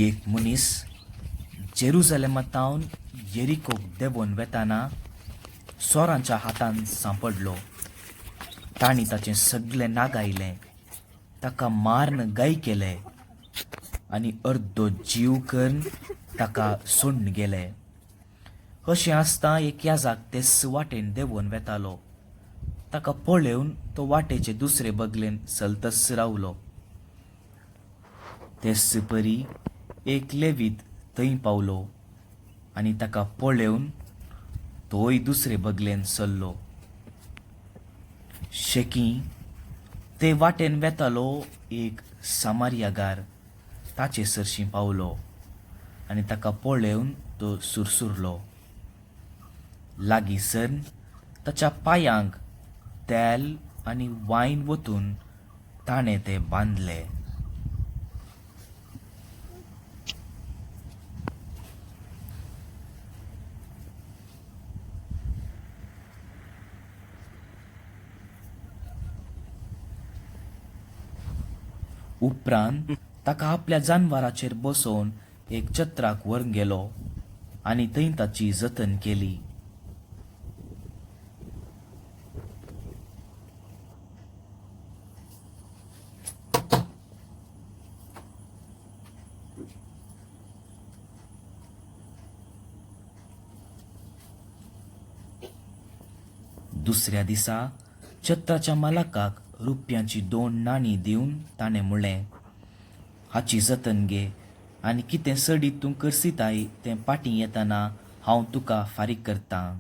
एक मनीस जेरुजलेमांतावन येरिकोक देंवोन वेताना चोरांच्या हातान सांपडलो. तांणी ताचें सगलें नागायलें, ताका मार्न गाय केले आनी अर्दो जीव करून ताका सोडून गेले. अशें आसता एक याजाक तेच वाटेन देंवोन वेतालो. ताका पळेवन तो वाटेचे दुसरे बगलेन चलतच रावलो. तेच परी एक लेवीत थंय पावलो आनी ताका पळेवन तोय दुसरे बगलेन सरलो. शेकी ते वाटेन वेतालो एक सामारियागार ताचे सरशीं पावलो आनी ताका पळेवन तो सुरसुरलो. लागीं सरन ताच्या पांयांक तेल आनी वायन वतून ताणें ते बांदले. उपरांत ताका आपल्या जानवराचेर बसोवन एक चत्राक व्हरून गेलो आनी थंय ताची जतन केली. दुसऱ्या दिसा चत्राच्या मालकाक रुपयांची 2 नाणीं दिवन ताणें म्हणलें, हाची जतन घे आनी कितें सडीत तूं करसिताय तें पाटीं येतना हांव तुका फारीक करतां.